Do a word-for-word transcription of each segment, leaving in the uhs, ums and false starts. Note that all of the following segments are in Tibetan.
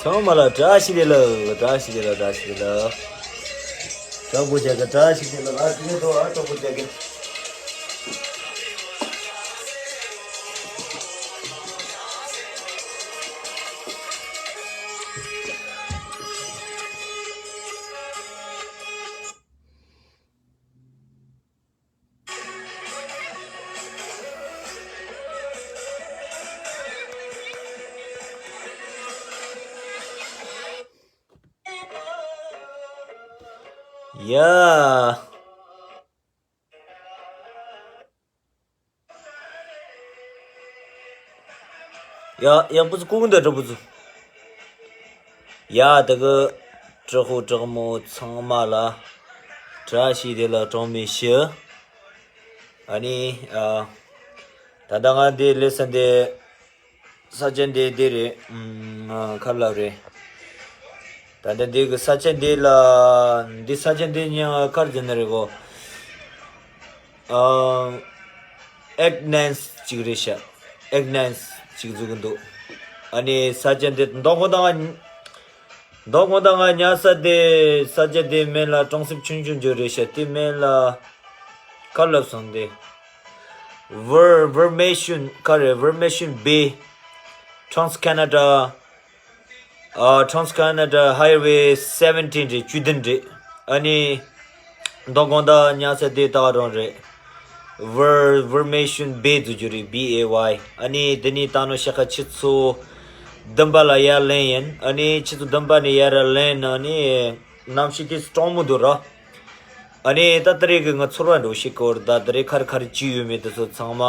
ཚང་མ་ལ་བཀྲ་ཤིས་བདེ་ལེགས། བཀྲ་ཤིས་བདེ་ལེགས། བཀྲ་ཤིས་བདེ་ལེགས། སྤྲོ་པོ་བྱ་གི། བཀྲ་ཤིས་བདེ་ལེགས། ཨ་དེ་ནས་དོ། ཨ་སྤྲོ་པོ་བྱ་གི། ཡ། ཡ། ཡག་པོ་ཚུ་སྐུ་མཁྱེན་དང་གྲོགས་པོ་ཚུ། ཡ། ད་གི་གྲོགས་པོ་གྲོགས་མོ་ཚང་མ་ལ་བཀྲ་ཤིས་བདེ་ལེགས་གྲངས་མེད་ཞུ། ཨ་ནི་ཨ། ད་ལྟ་ང་འདི་ལས་ས་འདི་ས་ཆ་འདི་འདི་རེད། ཨམ། ཁ་ལབ་རེད། ད་ལྟ་འདི་གི་ས་ཆ་འདི་ལ། འདི་ས་ཆ་འདི་ཉ་ཁར་འཛིན་ནི་རེད་གོ། ཨ། ཨེག་ནན་སི་ཅིག་རེད་ཤག་ཨེག་ནན་སི་ཅིག་འཛུགས་གི་འདུག་ཨ་ནི་ས་ཆ་འདི་མདོ་དགོང་དག་མདོ་དགོང་དག་ང་ཉལ་ས་དེ་ས་ཆ་དེ་མིང་ལ་གྲོང་གསེབ་ཆུང་ཆུང་ཅིག་རེད་ཤག་དེ་མིང་ལ་ག་ལབ་སོང་དེ། Ver- Vermation ག་རེ། Vermation Bay Trans Canada ཨ། Trans Canada Highway seventeen རེད། བཅུ་བདུན་རེད། ཨ་ནི་མདོ་དགོང་དག་ཉལ་ས་དེ་ད་ག་རང་རེད། Ver- Vermation Bay འཛུགས་རྒྱུ་རེད། B A Y། ཨ་ནི་དེ་ནི་ད་ནོ་ཤ་ཁ་ཆུ་ཚོད་བདུན་པ་ལ་ཡར་ལེན་ཡིན། ཨ་ནི་ཆུ་ཚོད་བདུན་པ་ནས་ཡར་ལེན་ན་ནི་གནམ་གཤིས་དེ་གྲང་མོ་འདུག་ར། ཨ་ནི་ད་ད་རེས་ཀྱི་ང་ཚོར་བ་འགྲོ་ཤེས་སྐོར། ད་ད་རེས་ཁར་ཁར་ཅི་ཡོད་མེད་དེ་ཚོ་ཚང་མ་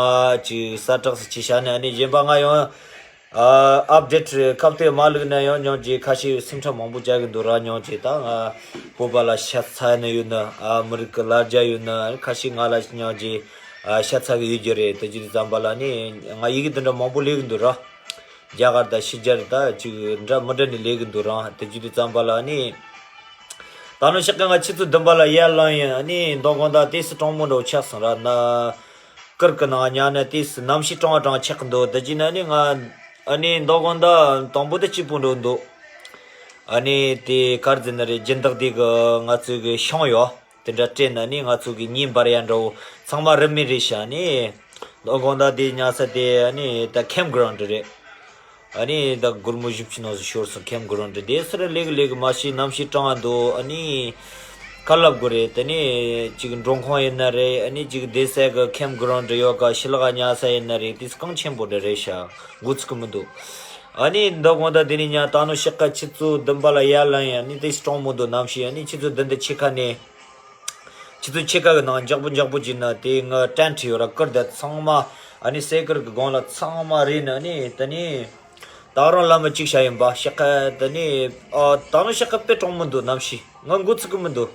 ཅི་གསལ་བསྒྲགས་སུ་ཅི་བྱ་ནས། ཨ་ནི་གཞན་པ་ང་ཡང་ཨ། ཨབ་ཌེ་ཊི་ཁ་གཏད་མ་ལུག་ན་ཡང་ཉོན་ཅི་ཁ་ཤས་སེམས་ཁྲལ་མང་པོ་བྱ་གི་འདུག་ར། ཉོན་ཅི་ད་ང་བོད་པ་ལ་ཤ་ཚ་ནི་ཡོད་ན། ཨ། མི་རིགས་ཀྱི་ལ་རྒྱ་ཡོད་ན། ཨ་ནི་ཁ་ཤས་ང་ལ་ཉོན་ཅི་ཨ། ཤ་ཚ་གི་ཡོད་རྒྱུ་རེད། དེ་ཅི་ཙམ་པ་ལ་ནི་ང་ཡི་གེ་དེ་འདྲ་མང་པོ་ལས་གི་འདུག་ར། རྒྱ་གར་དང་ཕྱི་རྒྱལ་དང་ཅིག་འདྲ་མི་འདྲ་ནས་ལས་གི་འདུག་ར། དེ་ཅི་ཙམ་པ་ལ་ནི་ད་ནོ་ཤ་ཁ་ང་ཆུ་ཚོད་བདུན་པ་ལ་ཡར་ལངས་ཡིན། ཨ་ནི་མདོ་དགོང་དག་དེ་སུ་གྲང་མོ་འགྲོ་ཆགས་སོང་ར་ན། ཀིར་ཀི་ནང་ཉལ་ནས་དེ་སུ་གནམ་གཤིས་གྲང་བ་གྲང་ཆགས་ཀྱི་འདུག་དེ་ཅི་ན་ནི་ང་ཨ་ནི་མདོ་དགོང་དག་དང་པོ་དེ་སྐྱིད་པོ་འགྲོ་འདུག་ཨ་ནི་དེ་གར་འཛིན་ནི་རེད། སྦྱིན་བདག་དེ་གི་ང་ཚོའི་གི་ཤང་ཡོད། དེ་འདྲ་སྤྲད་ན་ནི་ང་ཚོ་གི་ཉིན་འབར་ཡ་འདྲ་བོ་ཚང་མ་རིན་མེད་རེད་ཤག་ནི། མདོ་དགོང་དག་དེ་ཉལ་ས་དེ་ཨ་ནི་ད་ཁེམ་གྷི་རའུན་ཌི་རེད། ཨ་ནི་ད་སྒོར་མོ་བཞི་བཅུ་ནང་སུ་ཤོར་སོང་། ཁེམ་གྷི་རའུན་ཌི་དེ་སུ་རེ་ལེགས་ལེགས་མ་ཤི། གནམ་གཤིས་གྲང་བ་འདུག་ཨ་ནི་ཁ་ལབ་དགོས་རེད། དེ་ནི་ཅིག་མགྲོན་ཁང་ཡིན་ན་རེད། ཨ་ནི་ཅིག་བསྡད་ས་གི་ཁེམ་གྷི་རའུན་ཌི་ཡོད་ག་ཤི་ལ་ག་ཉལ་ས་ཡིན་ན་རེད། དེ་གང་ཆེན་པོ་འདྲ་རེད་ཤག་འགོ་ཚུགས་གི་མི་འདུག་ཨ་ནི་མདོ་དགོང་དག་དེ་ནི་ཉལ་ད་ནོ་ཤ་ཁ་ཆུ་ཚོད་བདུན་པ་ལ་ཡར་ལངས་ཡིན། ཨ་ནི་དེ་གྲང་མོ་འདུག་གནམ་གཤིས། ཨ་ནི་ཆུ་ཚོད་བདུན་དེ་ཕྱེད་ཀ་ནས། ཆུ་ཚོད་ཕྱེད་ཀ་གི་ནང་འཇག་པོ་འཇག་པོ་བྱས་ན་དེ་ང་ཊེན་ཊི་ཡོད་ར། ཀིར་དེ་ཚང་མ་ཨ་ནི་སའི་ཀིར་གི་སྒང་ལ་ཚང་མ་རེད་ན་ནི། དེ་ནི་ད་རུང་ལམ་མ་གཅིག་བྱ་ཡིན་པ་ཤ་ཁ་དེ་ནི། ཨ། ད་ནི་ཤ་ཁ་དཔེ་གྲང་མོ་འདུག་གནམ་གཤིས་ང་འགོ་ཚུགས་གི་མི་འདུག་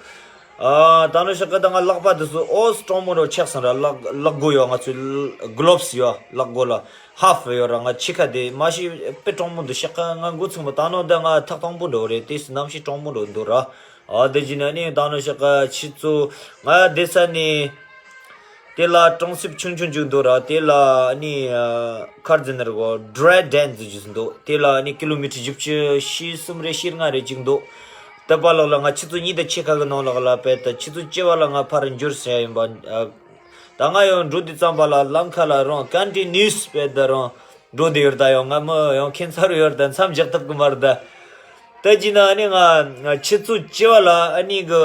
ཨ། ད་ནི་ཤ་ཁ་ད་ང་ལག་པ་དེ་ཚོ་ཨོ་གྲང་མོ་རོ་ཆགས་སོང་ར། ལག་ལག་མགོ་ཡོད། ང་ཚོའི་གི་ལོབ་སི་ཡོད། ལག་མགོ་ལ་ཧབ་ཡོད་ར། ང་ཕྱེད་ཀ་དེ་མ་ཤི་དཔེ་གྲང་མོ་འདུག་ཤ་ཁ་ང་འགོ་ཚུགས་མི། ད་ནི་ད་ང་ཐག་དང་པོ་འགྲོ་རེད། དེ་སུ་གནམ་གཤིས་གྲང་མོ་རོ་འདུག་ར། ཨ། དེ་བྱས་ན་ནི་ད་ནི་ཤ་ཁ་ཆུ་ཚོད་ང་བསྡད་ས་ནི་དེ་ལ་གྲོང་གསེབ་ཆུང་ཆུང་ཅིག་འདུག་ར། དེ་ལ་ནི་ཨ། གར་འཛིན་ནི་རེད་གོ། ཌི་རའི་ཌན་ཟེར་རྒྱུ་ཟིག་འདུག་དེ་ལ་ནི་ཀི་ལོ་མི་ཊར་བཞི་བཅུ་ཞེ་གསུམ་རེ་ཞེ་ལྔ་རེ་ཅིག་འདུག་དེ་པ་ལོག་ལ་ང་ཆུ་ཚོད་གཉིས་དང་ཕྱེད་ཀ་གི་ནང་ལོགས་ལ་བས་ད་ཆུ་ཚོད་བཅུ་པ་ལ་ང་ཕར་འགྱུར་ཟེར་ཡ་ཡིན་པ། ཨ། ད་ང་ཡང་འགྲོ་དུས་ཙམ་པ་ལ་ལམ་ཁ་ལ་རང་ཀོན་ཊི་ནིའུ་སི་བས་ད་རང་འགྲོ་བསྡད་ཡོད་ར། ད་ཡང་ང་མི་ཡང་ཁྱད་མཚར་ཡོད་ར། ད་མཚམས་འཇོག་ཐུབ་གི་མ་རེད་ད། ད་ཅི་ན་ཨ་ནི་ང་ཆུ་ཚོད་བཅུ་པ་ལ་ཨ་ནི་གི་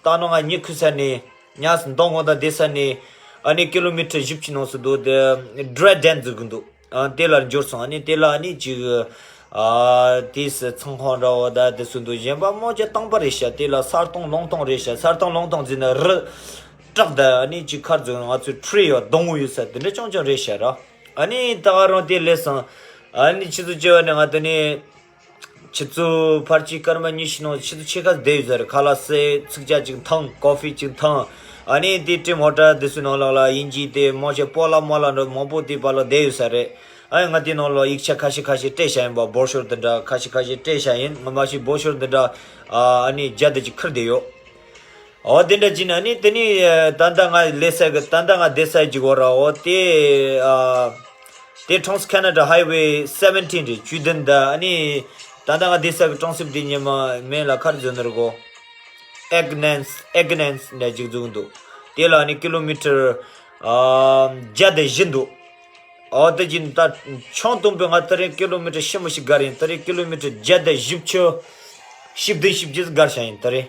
ད་ནོ་ང་ཉི་ཁུ་ས་ནས་ཉལ་སོང་། མདོ་དགོང་དག་བསྡད་ས་ནས་ཨ་ནི་ཀི་ལོ་མི་ཊར་བཞི་བཅུ་ནང་སུ་འདུག་དེ་ཌི་རའི་ཌན་ཟེར་གི་འདུག་ཨ། དེ་ལ་འབྱོར་སོང་། ཨ་ནི་དེ་ལ་ཨ་ནི་ཅིག་ཨ། དེ་སུ་ཚོང་ཁང་འདྲ་བོ་ད་དེ་སུ་འདུག་གཞན་པ་མང་ཆེ་དང་པ་རེད་ཤག་དེ་ལ་ས་སྟོང་ལུང་སྟོང་རེད་ཤག་ས་སྟོང་ལུང་སྟོང་ཟེར་ན་རི་བྲག་ད་ཨ་ནི་ཅིག་ཁར་འཛུལ་ང་ཚོའི་ཁྲི་ཡོད་སྡོང་བོ་ཡོད་ས་དེ་འདྲ་ཅང་ཅང་རེད་ཤག་ར། ཨ་ནི་ད་ག་རང་དེ་ལས་སོང་། ཨ་ནི་ཆུ་ཚོད་བཅུ་པ་ནས་ང་དེ་ནས་ཆུ་ཚོད་ཕལ་ཆེར་སྐར་མ་ཉི་ཤུ་ནང་ཆུ་ཚོད་ཕྱེད་ཀ་བསྡད་ཡོད་ས་རེད། ཁ་ལག་ཟས་ཚིག་ཇ་ཅིག་འཐུང་། ཀོ་ཧྥི་ཅིག་འཐུང་། ཨ་ནི་དེ་ཊིམ་ཧོ་ཊེལ་དེ་ཚོའི་ནང་ལོགས་ལ་དབྱིན་ཇི་དེ་མང་ཆེ་པོ་ལ་མོ་ལ་འགྲོ་མང་པོ་དེ་པ་ལ་བསྡད་ཡོད་ས་རེད། ཨ་ནི་ང་དེ་ནང་ལོགས་ཡིག་ཆ་ཁ་ཤས་ཁ་ཤས་སྤྲད་བཞག་ཡིན་པ། བོ་ཤོར་དེ་འདྲ་ཁ་ཤས་ཁ་ཤས་སྤྲད་བཞག་ཡིན། ང་མ་གཞི་བོ་ཤོར་དེ་འདྲ་ཨ་ནི་བརྒྱ་དེ་ཅིག་ཁུར་བསྡད་ཡོད། འོ་དེ་འདྲ་ཅིག་ན་ནི་དེ་ནི་ད་ལྟ་ང་ལས་ས་གི་ད་ལྟ་ང་བསྡད་ས་ཅིག་འོ་ར། འོ་དེ་ཨ་དེ་Trans Canada Highway seventeen རེད། བཅུ་བདུན་ད་ཨ་ནི་ ད་ལྟ་ང་བསྡད་ས་གི་གྲོང་གསེབ་དེ་ཉི་མ་མིང་ལ་ག་རེ་ཟེར་ནི་རེད་གོ། ཨེག་ནན་སི། ཨེག་ནན་སི་འདྲ་ཅིག་འཛུགས་འདུག་དེ་ལ་ནི་ཀི་ལོ་མི་ཊར་ཨ་བརྒྱ་དང་བཞི་འདུག་ཨོ་དེ་བཞིན་ད་ཆང་དུམ་པོས་ང་ད་རེས་ཀི་ལོ་མི་ཊར་ཞེ་མོ་ཞིག་བརྒལ་ཡིན། ད་རེས་ཀི་ལོ་མི་ཊར་བརྒྱ་དང་བཞི་བཅུ་ཞེ་བདུན་ཞེ་བརྒྱད་བརྒལ་བཞག་ཡིན། ད་རེས་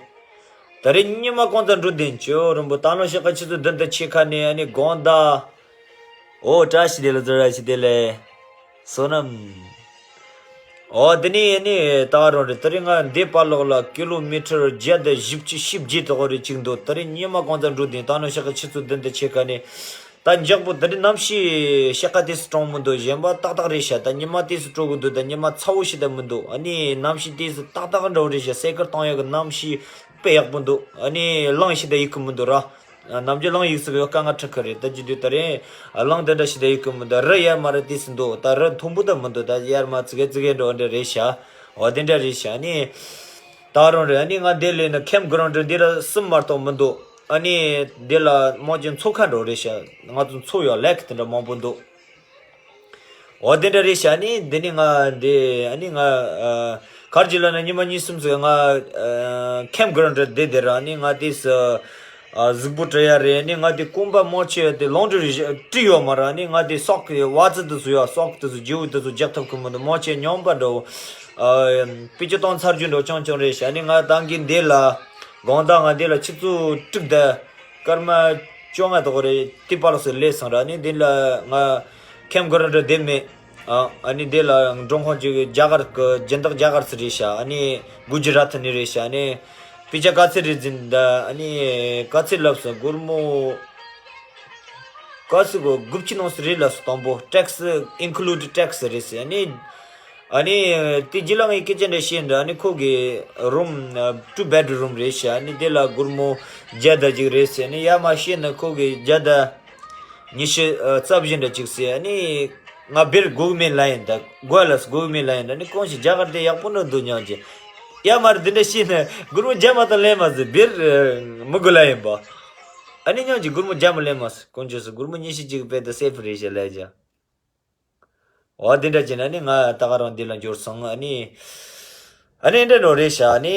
ད་རེས་ཉི་མ་གང་ཙམ་འགྲོ་བསྡད་ཡིན། ཅོ་རིན་པོ་ད་ལོ་ཞག་ཁ་ཆུ་ཚོད་བདུན་དང་ཕྱེད་ཀ་ནས་ཨ་ནི་དགོང་དག་ཨོ་བཀྲ་ཤིས་བདེ་ལེགས། བཀྲ་ཤིས་བདེ་ལེགས། བསོད་ནམས། ཨོ་དེ་ནས་ནི་ད་རུང་རེད། ད་རེས་ང་འདི་བར་ལོགས་ལ་ཀི་ལོ་མི་ཊར་བརྒྱ་དང་བཞི་བཅུ་ཞེ་བརྒྱད་དོ་རེ་གཅིག་འདུག་ད་རེས་ཉི་མ་གང་ཙམ་འགྲོ་བསྡད་ཡིན། ད་ནང་ཞག་གི་ཆུ་ཚོད་བདུན་དང་ཕྱེད་ཀ་ནས། ད་འཇག་པོ་ད་རེས་གནམ་གཤིས་ཞག་ག་དེ་སུ་གྲང་མི་འདུག་གཞན་པ་ཏག་ཏག་རེད་ཤག་ད་ཉི་མ་དེ་སུ་དྲོ་གི་འདུག་ད་ཉི་མ་ཚ་བོ་ཞིག་ད་མི་འདུག་ཨ་ནི་གནམ་གཤིས་དེ་སུ་ཏག་ཏག་འདྲ་བོ་རེད་ཤག་སའི་ཀལ་བཏང་ཡག་གི་གནམ་གཤིས་དཔེ་ཡག་པོ་འདུག་ཨ་ནི་གླིང་ཞིག་ད་ཡོད་གི་མི་འདུག་ར། ནམ་རྒྱུན་གླིང་ཡོད་ས་གི་དཀའ་ངལ་འཕྲད་གི་རེད། ད་ཅི་དུས་ད་རེས་གླིང་དེ་འདྲ་ཞིག་ད་ཡོད་གི་མི་འདུག་རི་ཡར་མར་རི་དེ་སུ་འདུག་ད་རི་མཐོན་པོ་ད་མི་འདུག་ད་ཡར་མར་ཙི་གེ་ཙི་གེ་འགྲོ་འདྲ་རེད་ཤག་འོ་དེ་འདྲ་རེད་ཤག་ཨ་ནི་ད་རུང་རེད། ཨ་ནི་ང་འདི་ལས་ནི་ཁེམ་གྷི་རོན་ཌི་འདི་ལ་གསུམ་མ་གཏོགས་མི་འདུག་ཨ་ནི་འདི་ལ་མོ་ཅིག་མཚོ་ཁ་འགྲོ་རེད་ཤག་ང་ཚོ་མཚོ་ཡོད་ལེག་དེ་འདྲ་མང་པོ་འདུག་འོ་དེ་འདྲ་རེད་ཤག་ཨ་ནི་འདི་ནི་ང་འདི་ཨ་ནི་ང་ཨ་གར་གྱི་ལ་ནི་ཉི་མ་གཉིས་གསུམ་ཙམ་ང་ཨ་ཁེམ་གྷི་རོན་ཌི་བསྡད་དེ་ར། ཨ་ནི་ང་དེ་ས་ཨ་གཟུགས་པོ་བཀྲུ་ཡ་རེད། ཨ་ནི་ང་དེ་རྐང་པ་མང་ཆེ་དེ་ལོང་ཌི་རི་བཀྲུས་ཡོད་མ་ར། ཨ་ནི་ང་དེ་སོག་གི་ཝ་ཙི་དེ་ཚོ་ཡོད། སོག་དེ་ཚོ་ཇེའུ་དེ་ཚོ་རྒྱག་ཐུབ་གི་མི་འདུག་མང་ཆེ་ཉམས་པ་འདྲ་བོ་ཨ་པི་ཅི་གཏོང་ཚར་རྒྱུ་འདྲ་བོ་ཆུང་ཆུང་རེད་ཤག་ཨ་ནི་ང་ད་གིན་འདི་ལ་དགོང་དག་ང་འདི་ལ་ཆུ་ཚོད་དྲུག་དང་སྐར་མ་བཅོ་ལྔ་དག་རེད། དེ་བར་སུ་སླེབས་སོང་ར། ཨ་ནི་འདི་ལ་ང་ཁེམ་གྷི་རོན་ཌི་བསྡད་མེད། ཨ་ཨ་ནི་འདི་ལ་འགྲོ་ཁང་ཅིག་རྒྱ་གར་གི་སྦྱིན་བདག་རྒྱ་གར་སུ་རེད་ཤག་ཨ་ནི་གུ་ཇི་ར་ཐི་ནས་རེད་ཤག་ཨ་ནི་པི་ཅ་ག་ཚོད་རེད་ཟེར་ད། ཨ་ནི་ག་ཚོད་ལབ་སོང་། སྒོར་མོ་ག་ཚོད་གོ་དགུ་བཅུ་ནང་སུ་རེད་ལབ་སོང་། དང་པོ་ཊེག་སི་ཨིན་ཁུ་ལུ་ཌི་ཊེག་སི་རེད་ཟེར། ཨ་ནི་ཨ་ནི་དེ་རྗེས་ལ་ངས་སྐད་ཆ་འདྲ་བཤད་འདྲ། ཨ་ནི་ཁོ་གི་རུམ་ཊུ་བེད་རུམ་རེད་ཤག་ཨ་ནི་དེ་ལ་སྒོར་མོ་བརྒྱ་དང་གཅིག་རེད་ཟེར། ཨ་ནི་ཡར་མར་བཤད་ན་ཁོ་གི་བརྒྱ་དང་ཉི་ཤུ་ཨ་རྩ་བཞི་འདྲ་ཅིག་ཟེར། ཨ་ནི་ང་སྦིར་དགོས་མེད་ལབ་ཡིན། ད་དགོས་ལ་དགོས་མེད་ལབ་ཡིན། ཨ་ནི་གང་ཞིག་རྒྱ་གར་དེ་ཡག་པོ་འདྲ་འདུག་སྙམ་གྱི། ཡར་མར་འདི་འདྲ་བཤད་ན་སྒོར་མོ་བརྒྱ་མ་གཏོགས་ལེན་མ་སྲིད། སྦིར་ཨ་མི་དགོས་ལབ་ཡིན་པ། ཨ་ནི་སྙམ་གྱི་སྒོར་མོ་བརྒྱ་མ་ལེན་མ་སྲིད། དཀོན་མཆོག་གསུམ། སྒོར་མོ་ཉི་ཤུ་གཅིག་དཔེ་ད་སེ་ཕི་རེད་ཤག་ལབ་ཀྱང་། འོ་དེ་འདྲ་བྱས་ན་ནི་ང་ད་ག་རང་འདི་ལ་འབྱོར་སོང་། ཨ་ནི་ཨ་ནི་འདྲ་འགྲོ་རེད་ཤག་ཨ་ནི་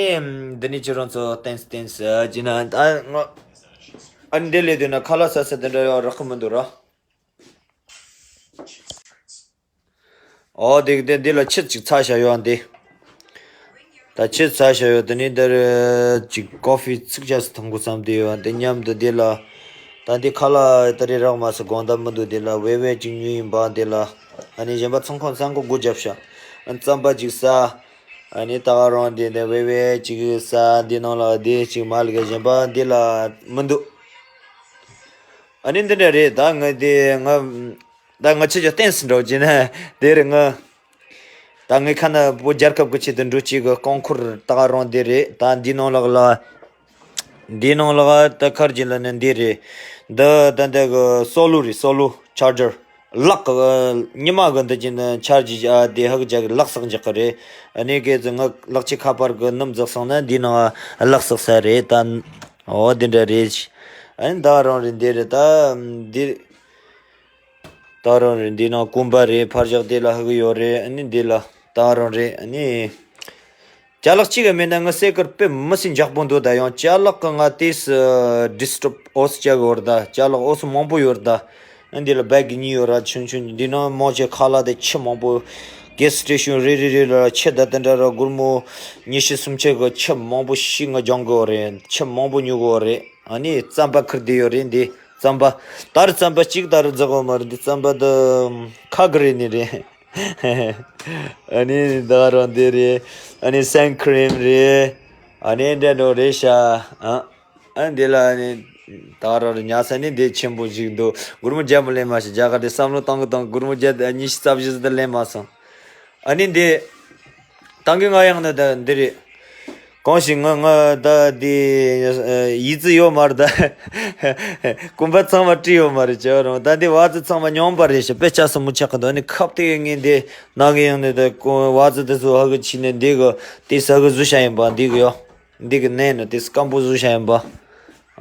འདི་ནི་ཁྱེད་རང་ཚོ་ཏན་ཏན་ཟེར་གྱི་ན། ཨ་ང་ཨ་ནི་འདི་ལས་དུས་ན་ཁ་ལག་ཟ་ས་དེ་འདྲ་ཡང་རག་གི་མི་འདུག་ར། ཨོ་དེ་དེ་འདི་ལ་ཆུ་ཅིག་ཚ་བཞག་ཡོད་འདི། ད་ཆུ་ཚ་བཞག་ཡོད། དེ་ནི་འདིར་ཅིག་ཀོ་ཕི་ཚིག་ཅག་སུ་འཐུང་དགོས་བསམ་དེ་ཡོད། འདི་མཉམ་དུ་འདི་ལ་ད་འདི་ཁ་ལག་ད་རེ་རག་མ་སོང་། དགོང་དག་མི་འདུག་འདི་ལ་བེ་བེ་ཅིག་ཉོས་ཡིན་པ། འདི་ལ་ཨ་ནི་གཞན་པ་ཚོང་ཁང་ཚང་ཀོ་སྒོ་བརྒྱབ་ཤག་ཨ་རྩམ་པ་ཅིག་ཟ། ཨ་ནི་ད་ག་རང་འདི་འདི་བེ་བེ་ཅིག་ཟ། འདི་ནང་ལ་འདི་ཅིག་མ་ལ་གཞན་པ་འདི་ལ་མི་འདུག་ཨ་ནི་འདི་འདྲ་རེད། ད་ངས་འདི་ང་ད་ང་ཆེ་ཆེ་བསྟན་སྲིད་འགྲོ་གྱི་ན་དེ་རེད། ང་ད་ངའི་ཁ་ན་བོད་རྒྱལ་ཁབ་ཀྱི་ཆེད་དུ་འགྲོ་བྱེད་ཀྱི་རྐང་འཁོར་ད་ག་རང་འདི་རེད། ད་འདི་ནང་ལོགས་ལ་འདི་ནང་ལོགས་ད་ཁར་གྱི་ལ་ནི་འདི་རེད། འདི་ད་འདི་གི་སོ་ལུ་རེད། སོ་ལུ་ཆར་ཇར་ལག་གི་ཉི་མ་གི་འདི་གྱི་ནི་ཆར་ཇི་ཨ་དེ་ཧ་གི་ཅག་གི་ལག་ཟག་འཇག་གི་རེད། ཨ་ནི་སྐད་ཅིག་ང་ལག་ཆ་ཁ་པར་གི་སྣུམ་ཟག་སོང་ན་འདི་ནང་ལག་ཟག་ས་རེད། ད་འོ་འདི་འདྲ་རེད། ཨ་ནི་ད་ག་རང་རེད། འདི་རེད། ད་འདི། ད་རང་རེད། འདི་ནང་གོམ་པ་རེད། ཕར་བཞག་དེ་ལ་ཧ་གི་ཡོད་རེད། ཨ་ནི་འདི་ལ་ད་རང་རེད། ཨ་ནི་ཅ་ལག་གཅིག་གི་མེད་ན་ང་སའི་ཀལ་དཔེ་མི་སྲིད་འཇག་པོ་འདུག་ད་ཡང་ཅ་ལག་གི་ང་དེས་ཌི་སི་ཊོབ་ཨོ་སི་ཅ་གི་ཡོད་རེད། ད་ཅ་ལག་ཨོ་སི་མང་པོ་ཡོད་རེད། ད་ཨ་འདི་ལ་བེག་གི་གཉིས་ཡོད་ར། ཆུང་ཆུང་འདི་ནང་མང་ཆེ་ཁ་ལག་དེ་ཆུ་མང་པོ་གེ་སི་སི་ཊེ་ཤན་རེ་རེ་རེ་ལ་ཆུ་ད་དེ་འདྲ་ར་སྒོར་མོ་ཉི་ཤུ་སུམ་ཅུ་གི་ཆུ་མང་པོ་ཞིག་ང་སྦྱང་གི་ཡོད་རེད། ཆུ་མང་པོ་ཉོ་གི་ཡོད་རེད། ཨ་ནི་རྩམ་པ་ཁུར་བསྡད་ཡོད་རེད། འདི་རྩམ་པ་ད་རེས་རྩམ་པ་གཅིག་ད་རེས་རྫོགས་པ་མ་རེད། འདི་རྩམ་པ་འདི་ཁ་གི་རེད་ནི་རེད། ཨ་ནི་ད་རང་འདི་རེད། ཨ་ནི་སན་ཁི་རིམ་རེད། ཨ་ནི་འདྲ་འགྲོ་རེད་ཤག་ཨ་ཨ་འདི་ལ་ཨ་ནི་ད་རང་རེད། ཉལ་ས་ནི་འདི་ཆེན་པོ་ཞིག་འདུག་སྒོར་མོ་བརྒྱ་མ་ལེན་མ་ཤེས། རྒྱ་གར་དེ་བསམ་བློ་གཏོང་གི་གཏོང་གི་སྒོར་མོ་བརྒྱ་ཉི་ཤུ་རྩ་བཞི་ཙམ་ལེན་མ་སོང་། ཨ་ནི་འདི་ད་གིན་ང་ཡང་ན་ད་འདི་རེད། གང་ཞིག་ང་ང་ད་འདི་ཡིད་ཚིམ་ཡོད་མ་རེད། ད་གོམ་པ་ཚང་མ་བཀྲུས་ཡོད་མ་རེད། ཅེས་རུང་ད་འདི་བ་ཚི་ཚང་མ་ཉམས་པ་རེད་ཤག་དཔེ་ཆ་སྲུ་མོ་ཆགས་གི་འདུག་ཨ་ནི་ཁབ་དེ་ངས་འདི་ནང་གི་ཡང་ནི་ད་གོ་བ་ཚི་དེ་ཚོ་ཧ་གི་ཕྱིས་ནས་འདི་གི་དེ་ས་གི་བཟོས་བཞག་ཡིན་པ། འདི་གི་ཡོ་འདི་གི་ནས་ནི་དེ་སྐམ་པོ་བཟོས་བཞག་ཡིན་པ།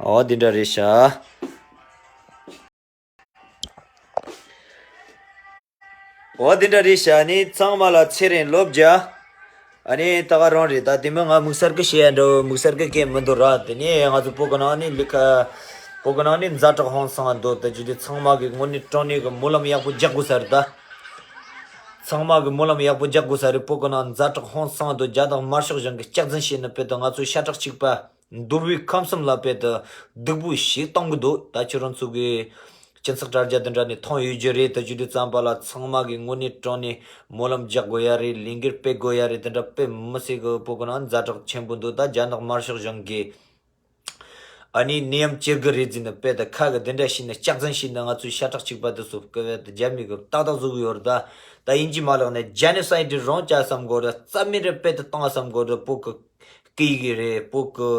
འོ་འདི་འདྲ་རེད་ཤག་འོ་དེ་འདྲ་རེད་ཤག་ནི་ཚང་མ་ལ་ཚེ་རིང་ལོ་བརྒྱ། ཨ་ནི་ད་ག་རང་རེད། ད་དེ་མིན་ང་དམིགས་བསལ་གི་བཤད་ཡ་འདྲ་བོ་དམིགས་བསལ་གི་སྐད་མི་འདུག་ར། དེ་ནས་ང་ཚོ་བོད་གི་ནང་ནས་ལི་ཁ་བོད་གི་ནང་ནས་ཛ་དྲག་ཧང་སང་འདུག་ད་རྒྱུ་དེ་ཚང་མ་གི་དངོས་གནས་དྲང་གནས་གི་སྨོན་ལམ་ཡག་པོ་རྒྱག་དགོས་ས་རེད་ད། ཚང་མ་གི་སྨོན་ལམ་ཡག་པོ་རྒྱག་དགོས་ས་རེད། བོད་གི་ནང་ཛ་དྲག་ཧང་སང་འདུག་རྒྱ་ནག་དམར་ཤོག་གཞུང་གི་སྐྱག་རྫུན་བཤད་ནི་དཔེ་དེ་ང་ཚོའི་ཤ་ཁྲག་གཅིག་པ། འདུལ་བའི་ཁམས་གསུམ་ལ་དཔེ་དེ་སྡུག་པོ་ཞིག་གཏོང་གི་འདུག་ད་ཁྱེད་རང་ཚོ་གི་སྤྱི་ཚོགས་དྲ་རྒྱ་དེ་འདྲ་ནས་མཐོང་ཡོད་རྒྱུ་རེད། ད་རྒྱུ་དེ་ཙམ་པ་ལ་ཚང་མ་གི་དངོས་གནས་དྲང་གནས་སྨོན་ལམ་རྒྱག་དགོས་ཡ་རེད། ལས་འགུལ་སྤེལ་དགོས་ཡ་རེད། དེ་འདྲ་དཔེ་མི་སྲིད་གི་བོད་གི་ནང་ཛ་དྲག་ཆེན་པོ་འདུག་ད་རྒྱ་ནག་དམར་ཤོག་གཞུང་གི་ཨ་ནི་ནད་ཡམས་ཅི་རིགས་རེད་ཟེར་ནས་དཔེ་དེ་ཁ་གི་དེ་འདྲ་བཤད་ནས་སྐྱག་རྫུན་བཤད་ནས་ང་ཚོའི་ཤ་ཁྲག་གཅིག་པ་དེ་ཚོ་སྐུ་བལ་དེ་རྒྱ་མི་གི་ཏག་ཏག་བཟོ་གི་ཡོད་རེད་ད། ད་ཡིན་གཅིག་མ་ལག་ནས་ཇེ་ནོ་སའིད་རང་བྱ་བསམ་དགོས་རེད། རྩ་མེད་རེད་དཔེ་དེ་བཏང་བསམ་དགོས་རེད། བོད་གི་སྐད་ཡིག་རེད། བོད་གི་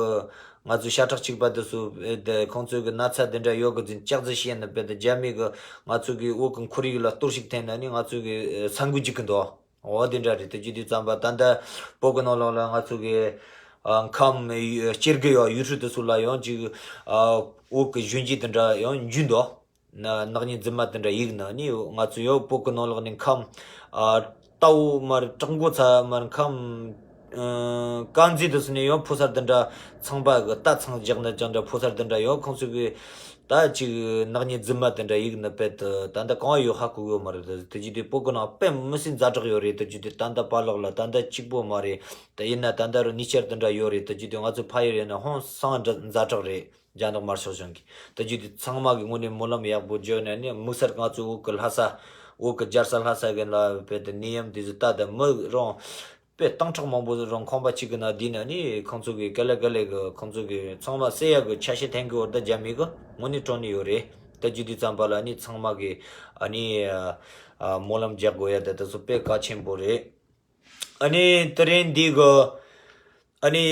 ང་ཚོའི་ཤ་ཁྲག་གཅིག་པ་དེ་ཚོ་ཨེ་དེ་ཁོང་ཚོའི་གི་ན་ཚ་དེ་འདྲ་ཡོད་གི་ཟིན་ལྕགས་རྫི་བཤད་ནས་དཔེ་དེ་རྒྱ་མི་གི་ང་ཚོའི་གི་བོད་གི་ཁོར་ཡུག་ལ་གཏོར་བཤིག་འཐེན་ན་ནི་ང་ཚོའི་གི་ཨེ་ས་འགུལ་འཇིག་གི་འདུག་འོ་དེ་འདྲ་རེད། དེ་རྒྱུ་དེ་ཙམ་པ་ད་ལྟ་བོད་གི་ནང་ལོགས་ལ་ང་ཚོའི་གི་ཨ་ཁམས་ཨེ་སྐྱེ་རྒུ་ཡོད་ཡུལ་གྲུ་དེ་ཚོ་ལ་ཡང་ཅིག་ཨ་བོད་གི་གཞོན་སྐྱེས་དེ་འདྲ་ཡང་འཇུས་འདུག་ན་ནག་ཉེས་རྫུན་མ་དེ་འདྲ་ཡིག་ན་ནི་ང་ཚོ་ཡོད་བོད་གི་ནང་ལོགས་ནས་ཁམས་ཨ་རྟའུ་མར་བྲག་འགོ་ཚ་མར་ཁམས་ཨ་དཀར་མཛེས་དུ་སུ་ནས་ཡོད་ཕོ་གསར་དེ་འདྲ་ཚང་པ་གི་རྟ་ཚང་རྒྱག་ན་ཅང་འདྲ་ཕོ་གསར་དེ་འདྲ་ཡོད་ཁོང་ཚོ་གི་ད་ཅིག་ནག་ཉེས་རྫུན་མ་དེ་འདྲ་ཡིག་ན་དཔེ་དེ་ད་ལྟ་གང་ཡོད་ཧ་གོ་གི་ཡོད་མ་རེད། དེ་རྒྱུ་དེ་བོད་གི་ནང་དཔེ་མི་སྲིད་ཛ་དྲག་ཡོད་རེད། དེ་རྒྱུ་དེ་ད་ལྟ་པཱ་ལགས་ལ་ད་ལྟ་གཅིག་པོ་མ་རེད། དེ་ཡིན་ན་ད་ལྟ་རུ་གཉིས་ཆར་དེ་འདྲ་ཡོད་རེད། དེ་རྒྱུ་དེ་ང་ཚོ་ཕ་ཡུལ་ཡིན་ན་ཧང་སང་ཛ་དྲག་རེད། རྒྱ་ནག་དམར་ཤོག་གཞུང་གིས་ད་རྒྱུ་དེ་ཚང་མ་གི་ངོས་ནས་སྨོན་ལམ་ཡག་པོ་བརྗོད་ནས་ནི་དམིགས་བསལ་ང་ཚོའི་བོད་ཀྱི་ལྷ་ས་བོད་ཀྱི་རྒྱལ་ས་ལྷ་ས་གི་ལ་བོད་དུ་ནད་ཡམས་དེ་ཚོ་ད་ལྟ་མི་རང་དཔེ་སྟོང་ཕྲག་མང་པོ་རང་ཁང་པ་གཅིག་གི་ནང་བསྡད་ནས་ནི་ཁོང་ཚོ་གི་ག་ལེ་ག་ལེ་གི་ཁོང་ཚོ་གི་ཚང་མ་བསད་ཡག་གི་ཆ་ཤས་འཐེན་གི་བར་ད་རྒྱ་མི་གི་དངོས་གནས་དྲང་གནས་ཡོད་རེད། ད་རྒྱུ་དེ་ཙམ་པ་ལ་ནི་ཚང་མ་གི་ཨ་ནི་ཨ་སྨོན་ལམ་རྒྱག་དགོས་ཡ་ད་དེ་ཚོ་དཔེ་གལ་ཆེན་པོ་རེད། ཨ་ནི་དེ་རིང་འདི་གི་ཨ་ནི་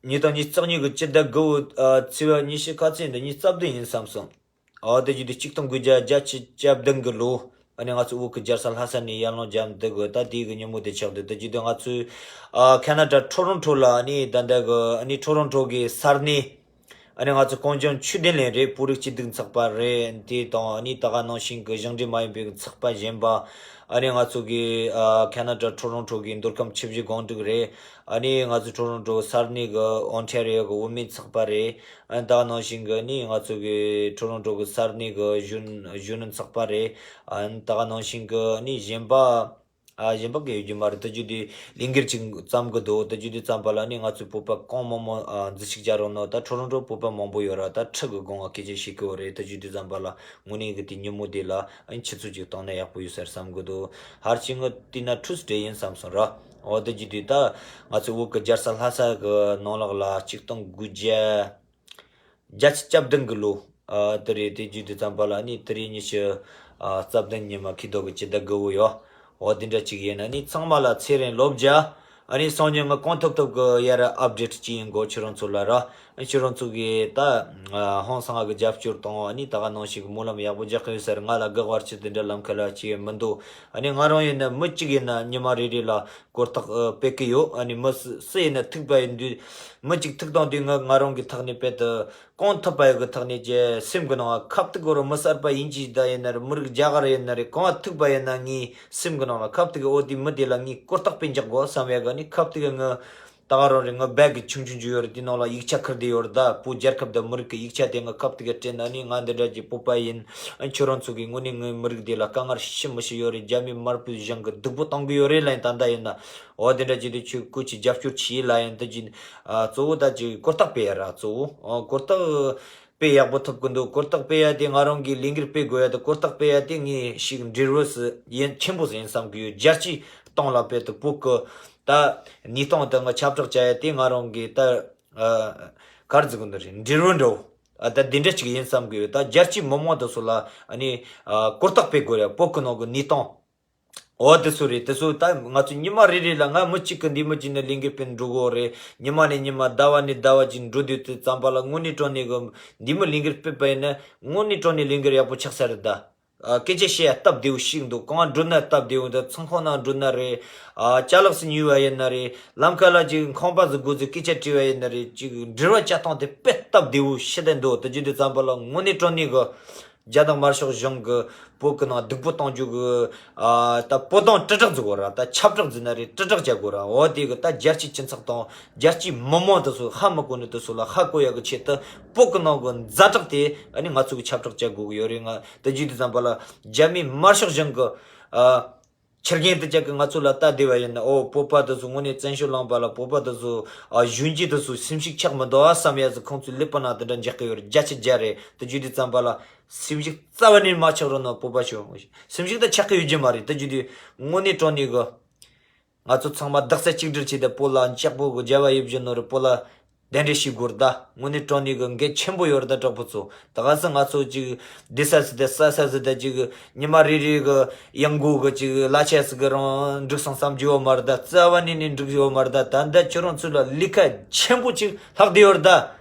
ཉིས་སྟོང་ཉི་ཤུ་རྩ་གཉིས་གི་སྤྱི་ཟླ་དགུ་བོ་ཨ་ཚེས་པ་ཉི་ཤུ་ཁ་ཚེས་འདི་ཉིས་རྩ་བདུན་ཡིན་བསམ་སོང་། ཨ་དེ་བརྒྱུད་དེ་གཅིག་སྟོང་དགུ་བརྒྱ་བརྒྱད་ཅུ་གྱ་བདུན་གི་ལོ་ཨ་ནི་ང་ཚོ་བོད་ཀྱི་རྒྱལ་ས་ལྷ་ས་ནས་ཡར་ལངས་རྒྱབ་འདི་གི་ད་དེ་གི་ཉིན་མོ་དེ་ཆགས་འདུག་དེ་བརྒྱུད་དེ་ང་ཚོའི་ཨ་ཁ་ན་ཌ་ཊོ་རོན་ཊོ་ལ་ཨ་ནི་ད་ལྟ་གི་ཨ་ནི་ཊོ་རོན་ཊོ་གི་ས་གནས་ཨ་ནི་ང་ཚོ་གངས་ལྗོངས་ཆོས་ལྡན་གླིང་རེད། བོད་རིགས་སྐྱིད་སྡུག་ཚོགས་པ་རེད། དེ་དང་ཨ་ནི་ད་ག་ནང་བཞིན་གི་གཞུང་འབྲེལ་མ་ཡིན་པའི་ཚོགས་པ་གཞན་པ་ཨ་ནི་ང་ཚོ་གི་ཨ་ཁ་ན་ཌ་ཊོ་རོན་ཊོ་གི་མདོ་ཁམས་ཆུ་བཞི་སྒང་དྲུག་རེད། ཨ་ནི་ང་ཚོ་ཊོ་རོན་ཊོ་ས་གནས་གི་ཨོན་ཊ་རི་ཡོ་གི་བུད་མེད་ཚོགས་པ་རེད། ཨ་ནི་ད་ག་ནང་བཞིན་གི་ཨ་ནི་ང་ཚོ་གི་ཊོ་རོན་ཊོ་གི་ས་གནས་གི་གཞོན་གཞོན་ནུ་ཚོགས་པ་རེད། ཨ་ནི་ད་ག་ནང་བཞིན་གི་ཨ་ནི་གཞན་པ། ཨ་གཞན་པ་གི་ཡོད་རྒྱུ་མ་རེད། ད་རྒྱུ་དེ་ལས་འགུལ་ཅིག་བརྩམས་གི་འདུག་ད་རྒྱུ་དེ་བརྩམས་པ་ལ་ནི་ང་ཚོའི་བོད་པ་གང་མང་མང་ཨ་འཛུལ་ཞུགས་བྱ་རོགས་གནང་། ད་ཊོ་རོན་ཊོ་བོད་པ་མང་པོ་ཡོད་ར། ད་ཁྲི་གི་སྒང་ང་སྐད་ཆ་བཤད་གི་ཡོད་རེད། ད་རྒྱུ་དེ་བརྩམས་པ་ལ་དངོས་གནས་གི་དེ་ཉིན་མོ་དེ་ལ་ཨ་ནི་ཆུ་ཚོད་ཅིག་བཏང་ན་ཡག་པོ་ཡོད་ས་རེད་བསམ་གི་འདུག་ཧར་ཅིག་ངི་བལྟས་ན་ཊུ་སི་ཌེ་ཡིན་བསམ་སོང་ར། འོ་ད་རྒྱུ་དེ་ད་ང་ཚོའི་བོད་ཀྱི་རྒྱལ་ས་ལྷ་ས་གི་ནང་ལོགས་ལ་གཅིག་སྟོང་དགུ་བརྒྱ་བརྒྱད་ཅུ་གྱ་བདུན་གི་ལོ། ཨ་དེ་རེད། དེ་རྒྱུ་དེ་བརྩམས་པ་ལ་ནི་དེ་རིང་ཉི་ཤུ་ཨ་རྩ་བདུན་ཉི་མ་ཁི་ཐོག་གི་སྤྱི་ཟླ་དགུ་བོ་ཡོད། འོ་དེ་འདྲ་ཅིག་ཡིན་ན་ནི་ཚང་མ་ལ་ཚེ་རིང་ལོ་བརྒྱ། ཨ་ནི་སང་ཉིན་ང་གང་ཐུབ་ཐུབ་གི་ཡར་ཨབ་ཌེ་ཊི་ཅིག་ཡིན་གོ་ཁྱེད་རང་ཚོ་ལ་ར། ཨ་ཁྱེད་རང་ཚོ་གི་ད་ཨ་ཧང་སང་གི་རྒྱབ་སྐྱོར་དང་ཨ་ནི་ད་ག་ནང་བཞིན་གི་སྨོན་ལམ་ཡག་པོ་རྒྱག་གི་ཡོད་ས་རེད། ང་ལ་དགག་པ་རྒྱག་རྒྱུ་དེ་འདྲ་ལམ་ཁ་ལ་ཅིག་མི་འདུག་ཨ་ནི་ང་རང་ཡིན་ན་མི་གཅིག་ཡིན་ན་ཉི་མ་རེ་རེ་ལ་གོ་རྟོགས་ཨ་སྤེལ་གི་ཡོད། ཨ་ནི་མི་སུ་སུ་ཡིན་ན་ཐུག་པ་ཡིན་དུས་མི་གཅིག་ཐུག་བཏང་དུས་ང་ང་རང་གི་ཐོག་ནས་དཔེ་དེ་གང་ཐུབ་པ་ཡོད་གི་ཐོག་ནས་ཀྱི་སེམས་གི་ནང་ཁ་ཐུག་གི་རོ། མི་གསར་པ་ཡིན་གཅིག་ད་ཡིན་ན་རེད། མི་རིགས་རྒྱ་གར་ཡིན་ན་རེད། གང་ཐུག་པ་ཡིན་ན་ངའི་སེམས་གི་ནང་ལ་ཁ་ཐུག་གི་འོ་དེ་མི་དེ་ལ་ངས་གོ་རྟོགས་སྤེལ་འཇོག་དགོས་བསམ་ཡ་གི་ནི་ཁ་ཐུག་གི་ངི་ད་ག་རང་རེད། ངི་བེག་གི་ཆུང་ཆུང་ཅིག་ཡོད་རེད། དེ་ནང་ལ་ཡིག་ཆ་ཁུར་དེ་ཡོད་རེད། ད་བོད་རྒྱལ་ཁབ་དང་མི་རིགས་གི་ཡིག་ཆ་དེ་ངི་ཁ་ཐུག་གི་སྤྲད་ན་ནི་ང་འདི་འདྲ་གི་བོད་པ་ཡིན། ཨ་ཁྱོད་རང་ཚོ་གི་དངོས་གནས་ངའི་མི་རིགས་དེ་ལ་དཀའ་ངལ་ཞི་མི་ཞི་ཡོད་རེད། རྒྱ་མི་དམར་པོའི་གཞུང་གི་སྡུག་པོ་གཏོང་གི་ཡོད་རེད་ལབ་ཡིན། ད་ལྟ་ཡིན་ན། འོ་དེ་འདྲ་བྱས་ཏེ་ཁྱོད་སྐུ་མཁྱེན་རྒྱབ་སྐྱོར་བྱེད་ལབ་ཡིན། ད་ཅི་ཨ་གཙོ་བོ་ད་ཅི་གོ་རྟོགས་སྤེལ་ཡ་ར་གཙོ་བོ། ཨ་གོ་རྟོགས་སྤེལ་ཡག་པོ་ཐུབ་ཀྱི་འདུག་གོ་རྟོགས་སྤེལ་ཡ་དེ་ང་རང་གི་ལས་འགུལ་སྤེལ་དགོས་ཡ་དེ་གོ་རྟོགས་སྤེལ་ཡ་དེ་ངས་ཞིག་འབྲེལ་བ་ཡིན་ཆེན་པོ་ཡིན་བསམ་གི་ཡོད། རྒྱལ་སྤྱིའི་སྟེང་ལ་དཔེ་དེ་བོད་ཀྱི་ད་གནས་སྟངས་དེ་ང་ཁྱབ་བསྒྲགས་བྱ་ཡ་དེ་ང་རང་གི་ད་ཨ་ག་རེ་ཟེར་དགོས་འདུག་རེད། འབྲེལ་བ་འདྲ་བོ་ཨ་ད་དེ་འདྲ་ཅིག་ཡིན་བསམ་གི་ཡོད། ད་རྒྱལ་སྤྱིའི་མི་མང་དེ་ཚོ་ལ་ཨ་ནི་ཨ་གོ་རྟོགས་སྤེལ་དགོས་ཡ། བོད་ཀྱི་ནང་གི་གནས་སྟངས། འོ་དེ་ཚོ་རེད། དེ་ཚོ་ད་ང་ཚོ་ཉི་མ་རེ་རེ་ལ་ང་མི་གཅིག་གི་འདི་མི་གཅིག་ནས་ལས་འགུལ་སྤེལ་འགྲོ་གི་ཡོད་རེད། ཉི་མ་ནས་ཉི་མ་ཟླ་བ་ནས་ཟླ་བ་གཅིག་འགྲོ་དུས་དེ་ཙམ་པ་ལ་དངོས་གནས་དྲང་གནས་གི་འདི་མི་ལས་འགུལ་སྤེལ་པ་ཡིན་ན་དངོས་གནས་དྲང་གནས་ལས་འགུལ་ཡག་པོ་ཆགས་ས་རེད་ད། ཨ་སྐད་ཆ་བཤད་ཡ་སྟབས་བདེ་བོ་ཞིག་འདུག་གང་འགྲོ་ན་སྟབས་བདེ་བོ་འདུག་ཚོང་ཁང་ནང་འགྲོ་ན་རེད། ཨ་ཅ་ལག་ཟིག་ཉོས་པ་ཡིན་ན་རེད། ལམ་ཁ་ལ་ཅིག་ཁང་པ་ཟིག་སྒོ་ཟིག་སྐད་ཆ་དྲིས་པ་ཡིན་ན་རེད། ཅིག་འབྲེལ་བ་བྱ་སྟངས་དེ་དཔེ་སྟབས་བདེ་བོ་ཞིག་ད་འདུག་དེ་བྱེད་དུས་ཙམ་པ་ལ་དངོས་གནས་དྲང་གནས་གི་ རྒྱ་ནག་དམར་ཤོག་གཞུང་གི་བོད་ཀྱི་ནང་སྡུག་པོ་གཏོང་རྒྱུ་གི་ཨ་ད་བོད་དོན་དྲིལ་བསྒྲགས་ཟིག་གོ་ར། ད་ཁྱབ་བསྒྲགས་ཟིག་ན་རེད། དྲིལ་བསྒྲགས་བྱ་དགོས་ར། འོ་དེ་གི་ད་རྒྱལ་སྤྱིའི་སྤྱི་ཚོགས་དང་རྒྱལ་སྤྱིའི་མི་མང་དེ་ཚོ་ཧ་མི་གོ་ནི་དེ་ཚོ་ལ་ཧ་གོ་ཡག་གི་ཆེད་དུ་བོད་ཀྱི་ནང་གི་ཛ་དྲག་དེ་ཨ་ནི་ང་ཚོ་གི་ཁྱབ་བསྒྲགས་བྱ་དགོས་གི་ཡོད་རེད། ང་དེ་བརྗོད་དུས་ཙམ་པ་ལ་རྒྱ་མིའི་དམར་ཤོག་གཞུང་གི་ཨ། ཕྱིར་འགྱངས་དུ་བཅར་གི་ང་ཚོ་ལ་ལྟ་བདེ་བ་ཡིན་ན། ཨོ་བོད་པ་དེ་ཚོ་དངོས་གནས་བཙན་བྱོལ་ལུང་པ་ལ་བོད་པ་དེ་ཚོ་ཨ་གཞོན་སྐྱེས་དེ་ཚོ་སེམས་ཤུགས་ཆག་མི་འདུག་ཨ་བསམ་ཡ་ཟིག་ཁོང་ཚོའི་ཀླད་པ་ནང་དེ་འདྲ་འཇགས་གི་ཡོད་རེད། བརྒྱ་ཆ་བརྒྱ་རེད། དེ་བརྗོད་དུས་ཙམ་པ་ལ་སེམས་ཤུགས་རྩ་བ་ནས་མ་ཆག་རོགས་གནང་། བོད་པ་ཞོག་སེམས་ཤུགས་ད་ཆག་གི་ཡོད་རྒྱུ་མ་རེད། དེ་བརྗོད་དུས་དངོས་གནས་དྲང་གནས་གི་ང་ཚོ་ཚང་མ་རྡོག་རྩ་གཅིག་སྒྲིལ་བྱས་ཏེ་བོད་ལ་ལྕགས་པོ་གི་རྒྱལ་བ་ཡིད་བཞིན་ནོར་བུ་བོད་ལ་གདན་འདྲེན་ཞུ་དགོས་རེད་ད། དངོས་གནས་དྲང་གནས་གི་འགན་ཆེན་པོ་ཡོད་རེད་ད། དྲག་པོ་ཚོ་ད་ག་ས་ང་ཚོ་ཅིག་བསྡད་ས་ཟིག་དང་ཟ་ས་ཟིག་དང་ཅིག་ཉི་མ་རེ་རེ་གི་ཡང་སྒོ་གི་ཅིག་གླ་ཆ་ཟིག་གི་རང་འགྲིག་སོང་བསམ་རྒྱུ་ཡོད་མ་རེད་ད། རྩ་བ་ནས་ནས་འགྲིག་ཡོད་མ་རེད་ད། ད་ལྟ་ཁྱོད་རང་ཚོ་ལ་ལས་ཀ་ཆེན་པོ་ཅིག་ལྷག་བསྡད་ཡོད་རེད་ད།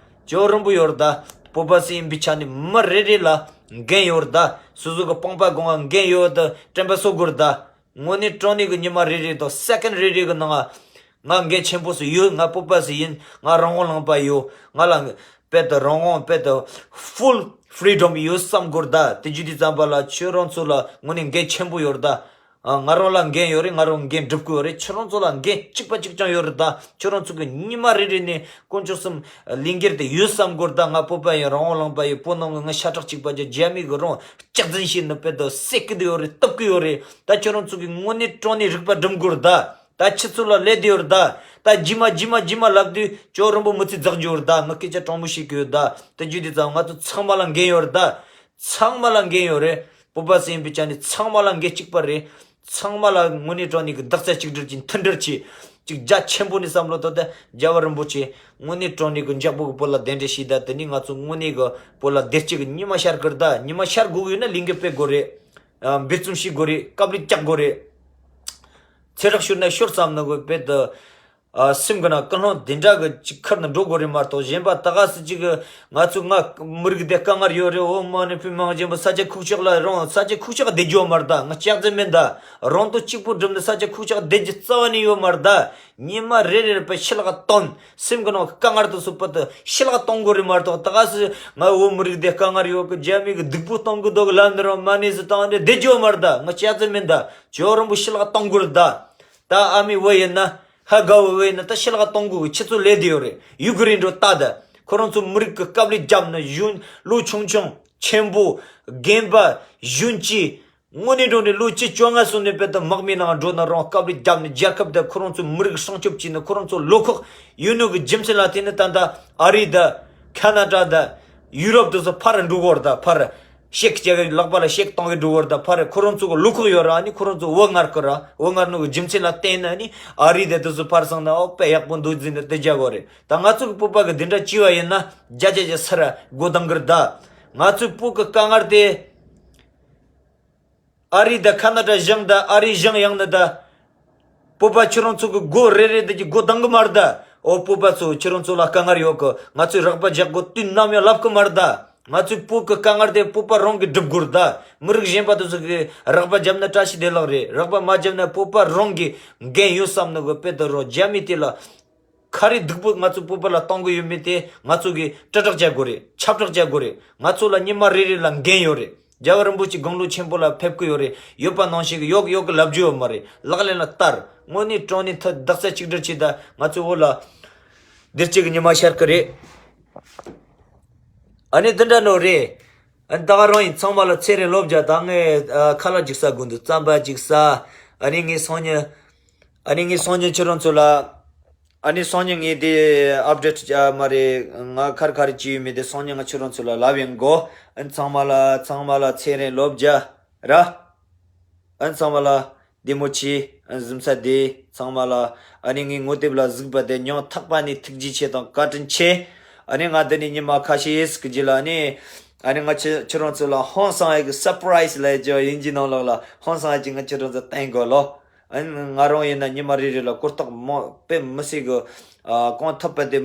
ཇོ་རིན་པོ་ཡོད་རེད་ད། བོད་པ་ཟིག་ཡིན་པའི་ཆ་ནས་མི་རེ་རེ་ལ་འགན་ཡོད་རེད་ད། སོ་སོ་གི་སྤུན་པ་སྒང་ང་འགན་ཡོད་ད། དྲན་པ་གསོ་དགོས་རེད་ད། དངོས་གནས་དྲང་གནས་ཀྱི་ཉི་མ་རེ་རེ་དང་སེ་ཀན་རེ་རེ་གི་ནང་ང་ང་འགན་ཆེན་པོ་ཞིག་ཡོད། ང་བོད་པ་ཞིག་ཡིན། ང་རང་དབང་ལུང་པ་ཡོད། ང་ལ་དཔེ་དེ་རང་དབང་དཔེ་དེ་full freedom ཡོད་བསམ་དགོས་རེད་ད། དེ་བརྗོད་དུས་ཙམ་པ་ལ་ཁྱོད་རང་ཚོ་ལ་དངོས་གནས་འགན་ཆེན་པོ་ཡོད་རེད་ད། ཨ། ང་རང་ལ་འགན་ཡོད་རེད། ང་རང་འགན་སྒྲུབ་དགོས་རེད། ཁྱོད་རང་ཚོ་ལ་འགན་གཅིག་པ་གཅིག་རྐྱང་ཡོད་རེད་ད། ཁྱོད་རང་ཚོ་གི་ཉི་མ་རེ་རེ་ནས་དཀོན་མཆོག་གསུམ་ལས་འགན་དེ་ཡོད་བསམ་དགོས་རེད་ད། ང་བོད་པ་ཡིན། རང་དབང་ལུང་པ་ཡིན། བོད་ནང་གི་ང་ཤ་ཁྲག་གཅིག་པ་ཅིག་རྒྱ་མི་གི་རང་སྐྱག་རྫུན་བཤད་ནི་དཔེ་དེ་བསད་ཀྱི་ཡོད་རེད། གཏུབ་ཀྱི་ཡོད་རེད། ད་ཁྱོད་རང་ཚོ་གི་དངོས་གནས་དྲང་གནས་རིག་པ་སྒྲིམ་དགོས་རེད་ད། ད་ཁྱེད་ཚོ་ལ་ལས་དེ་ཡོད་རེད་ད། ད་རྗེས་མ་རྗེས་མ་རྗེས་མ་ལབ་དུས་ཇོ་རིན་པོ་མི་ཚེ་འཛེག་རྒྱུ་ཡོད་རེད་ད། ང་སྐད་ཆ་དྲང་མོ་བཤད་ཀྱི་ཡོད་ད། དེ་བརྗོད་དུས་ཙམ་ང་ཚོ་ཚང་མ་ལ་འགན་ཡོད་རེད་ད། ཚང་མ་ལ་འགན་ཡོད་རེད། བོད་པ་ཟེར་ཡིན་པའི་ཆ་ནས་ཚང་མ་ལ་འགན་གཅིག་པ་རེད། ཚང་མ་ལ་དངོས་གནས་དྲང་གནས་ཀྱི་རྡོག་རྩ་གཅིག་སྒྲིལ་གྱིས་མཐུན་སྒྲིལ་གྱིས་ཅིག་རྒྱ་ཆེན་པོ་ནས་བསམ་བློ་བཏང་སྟེ། རྒྱལ་བ་རིན་པོ་ཆེ་དངོས་གནས་དྲང་གནས་ཀྱི་འཇགས་པོ་གི་བོད་ལ་གདན་འདྲེན་ཞུས་ད། དེ་ནས་ང་ཚོ་དངོས་གནས་ཀྱི་བོད་ལ་བདེ་སྐྱིད་ཀྱི་ཉི་མ་ཤར་གི་རེད་ད། ཉི་མ་ཤར་དགོས་ཀྱི་ཡོད་ན་ལས་འགུལ་སྤེལ་དགོས་རེད། ཨ། འབད་བརྩོན་བྱེད་དགོས་རེད། དཀའ་ལས་རྒྱག་དགོས་རེད། ཚེ་རབས་ཤོར་ན་ཤོར་བསམ་ནི་གི་དཔེ་དེ། ཨ། སེམས་ཀྱི་ནང་ཀུན་སློང་དེ་འདྲ་གི་ཅིག་ཁུར་ནས་འགྲོ་དགོས་རེད་མ་གཏོགས། གཞན་པ་ད་ག་སེ་ཅིག་གི་ང་ཚོ་ང་མི་རིགས་དེ་དཀའ་ངལ་ཡོད་རེད། འོ་མ་ནི་ཕི་མང་ཆེན་པོ་ས་ཆ་ཁུག་ཀྱོག་ལ་རང་ས་ཆ་ཁུག་ཀྱོག་བསྡད་རྒྱུ་མ་རེད་ད། ང་སྐྱག་རྫུན་མིན་ད། རང་དོན་གཅིག་པུ་བསྒྲུབས་ནས་ས་ཆ་ཁུག་ཀྱོག་བསྡད་རྒྱུ་རྩ་བ་ནས་ཡོད་མ་རེད་ད། ཉི་མ་རེ་རེར་དཔེ་ཕྱི་ལོགས་གཏོང་། སེམས་ཀྱི་ནང་དཀའ་ངལ་དེ་ཚོ་དཔེ་དེ་ཕྱི་ལོགས་གཏོང་དགོས་རེད་མ་གཏོགས། ད་ག་སེ་ང་བོད་མི་རིགས་དེ་དཀའ་ངལ་ཡོད་གི། རྒྱ་མི་གི་སྡུག་པོ་གཏོང་གི་འདུག་ལབ་ནི་རང་མ་ཎི་ཟིག་བཏང་ནས་བསྡད་རྒྱུ་མ་རེད་ད། ང་སྐྱག་རྫུན་མིན་ད། ཇོ་རིན་པོ་ཕྱི་ལོགས་གཏོང་དགོས་རེད་ད། ད་ཨ་མི་བོད་ཡིན་ན་ཧ་ག་བོད་བོད་ཡིན་ན་ད་ཕྱི་ལོགས་གཏོང་དགོས་གི། ཁྱེད་ཚོ་ལས་དེ་ཡོད་རེད། ཡུ་ཀེ་རེན་འགྲོ་ལྟ་ད། ཁོ་རང་ཚོ་མི་རིགས་ཀྱི་དཀའ་ལས་བརྒྱབ་ནི་གཞོན་ལོ་ཆུང་ཆུང་ཆེན་པོ་རྒན་པ་གཞོན་སྐྱེས། དངོས་གནས་དྲང་གནས་ལོ་བཅུ་བཅོ་ལྔ་སོང་ནས་དཔེ་དེ་དམག་མིའི་ནང་འགྲོ་ན་རང་དཀའ་ལས་བརྒྱབ་ནས་རྒྱལ་ཁབ་དང་ཁོ་རང་ཚོའི་མི་རིགས་སྲུང་སྐྱོབ་བྱས་ནས། ཁོ་རང་ཚོ་བློ་ཁོག་ཡོད་ནོ་གི་རྒྱུ་མཚན་ལ་བརྟེན་ནས་ད་ལྟ་ཨ་རི་དང་ཁ་ན་ཌ་དང་ཡུ་རོབ་དེ་ཚོ་ཕར་འགྲོ་གི་ཡོད་རེད་ད། ཕར་ཤེག་བྱེད་གི་ལག་པ་ལ་ཤེག་གཏོང་གི་འགྲོ་གི་ཡོད་རེད་ད། ཕར་ཁོ་རང་ཚོ་གི་བློ་ཁོག་ཡོད་རེད། ཨ་ནི་ཁོ་རང་ཚོ་བུ་ངར་གི་ར། བུ་ངར་ནོ་གི་རྒྱུ་མཚན་ལ་བརྟེན་ནས་ཨ་ནི་ཨ་རི་དང་དེ་ཚོ་ཕར་སོང་ན་ཨོ་དཔེ་ཡག་པོ་འདུག་ཟེར་ནས་དེ་རྒྱག་གི་ཡོད་རེད། ད་ང་ཚོ་གི་བོད་པ་གི་དེ་འདྲ་བྱས་པ་ཡིན་ན་བརྒྱ་ཆ་བརྒྱ་སར་སྒོ་གཏོང་གི་རེད་ད། ང་ཚོའི་བོད་གི་དཀའ་ངལ་དེ། ཨ་རི་དང་ཁ་ན་ཌ་གཞུང་དང་ཨ་རི་གཞུང་ཡང་ནི་ད། བོད་པ་ཁྱེད་རང་ཚོ་གི་སྒོ་རེ་རེ་དེ་གི་སྒོ་གཏོང་གི་མ་རེད་ད། ཨོ་བོད་པ་ཚོ་ཁྱེད་རང་ཚོ་ལ་དཀའ་ངལ་ཡོད་གི། ང་ཚོས་རོགས་པ་རྒྱག་དགོས་དུས་ནམ་ཡང་ལབ་གི་མ་རེད་ད། ང་ཚོའི་བོད་གི་དཀའ་ངལ་དེ་བོད་པ་རང་གིས་སྒྲུབ་དགོས་རེད་ད། མི་རིགས་གཞན་པ་དེ་ཚོ་གིས་རོགས་པ་བརྒྱབ་ན་བཀྲ་ཤིས་བདེ་ལེགས་རེད། རོགས་པ་མ་བརྒྱབ་ན་བོད་པ་རང་གི་འགན་ཡོད་བསམ་ནི་གི་དཔེ་དེ་རོ། རྒྱ་མི་དེ་ལ་ག་རེ་སྡུག་པོ་ང་ཚོ་བོད་པ་ལ་གཏོང་གི་ཡོད་མེད་དེ་ང་ཚོ་གིས་དྲིལ་བསྒྲགས་བྱ་དགོས་རེད། ཁྱབ་བསྒྲགས་བྱ་དགོས་རེད། ང་ཚོ་ལ་ཉི་མ་རེ་རེ་ལ་འགན་ཡོད་རེད། རྒྱལ་བ་རིན་པོ་ཆེ་དགུང་ལོ་ཆེན་པོ་ལ་ཕེབས་ཀྱི་ཡོད་རེད། ཡོད་པ་ནང་བཞིན་གི་ཡོད་གི་ཡོད་གི་ལབ་རྒྱུ་ཡོད་མ་རེད། ལག་ལེན་ལ་བསྟར། དངོས་གནས་དྲང་གནས་ཐད་རྡོག་རྩ་གཅིག་སྒྲིལ་བྱས་ད་ང་ཚོའི་བོད་ལ་བདེ་སྐྱིད་ཀྱི་ཉི་མ་ཤར་གི་རེད། ཨ་ནི་འདི་འདྲ་ནོ་རེད། ཨ་ནི་ད་ག་རང་ཡིན། ཚང་མ་ལ་ཚེ་རིང་ལོ་བརྒྱ། ད་ངས་ཨ་ཁ་ལག་ཅིག་ཟ་དགོས་འདུག་རྩམ་པ་ཅིག་ཟ། ཨ་ནི་ངས་སང་ཉིན། ཨ་ནི་ངས་སང་ཉིན་ཁྱེད་རང་ཚོ་ལ། ཨ་ནི་སང་ཉིན་ངས་དེ་ཨབ་ཌེཊ་བྱ་མ་རེད། ང་ཁར་ཁར་ཅི་ཡོད་མེད་དེ་སང་ཉིན་ང་ཁྱེད་རང་ཚོ་ལ་ལབ་ཡིན་གོ། ཨ་ནི་ཚང་མ་ལ་ཚང་མ་ལ་ཚེ་རིང་ལོ་བརྒྱ་ར། ཨ་ནི་ཚང་མ་ལ་བདེ་མོ་བྱོས། ཨ་ནི་གཟིམ་ས་བདེ་ཚང་མ་ལ། ཨ་ནི་ངའི་ངོ་དེབ་ལ་གཟིགས་པ་དེ་སྙིང་ཐག་པ་ནས་ཐུགས་རྗེ་ཆེ་དང་བཀའ་དྲིན་ཆེ། ཨ་ནི་ང་འདི་ནས་ཉི་མ་ཁ་ཤས་ཤིག་གི་རྗེས་ལ་ཨ་ནི། ཨ་ནི་ང་ཁྱེད་ཁྱེད་རང་ཚོ་ལ་ཧང་སང་ཡག་གི་སར་པ་རའི་ཛི་ལབ་ཡག་ཅིག་དབྱིན་ཇིའི་ནང་ལོགས་ལ་ཧང་སང་ཡག་ཅིག་ང་ཁྱེད་རང་ཚོ་སྟོན་དགོས་ལོ། ཨ་ནི་ང་རང་ཡིན་ན་ཉི་མ་རེ་རེ་ལ་གོ་རྟོགས་མང་དཔེ་མི་སྲིད་གི། ཨ་གང་ཐུབ་པ་དེ་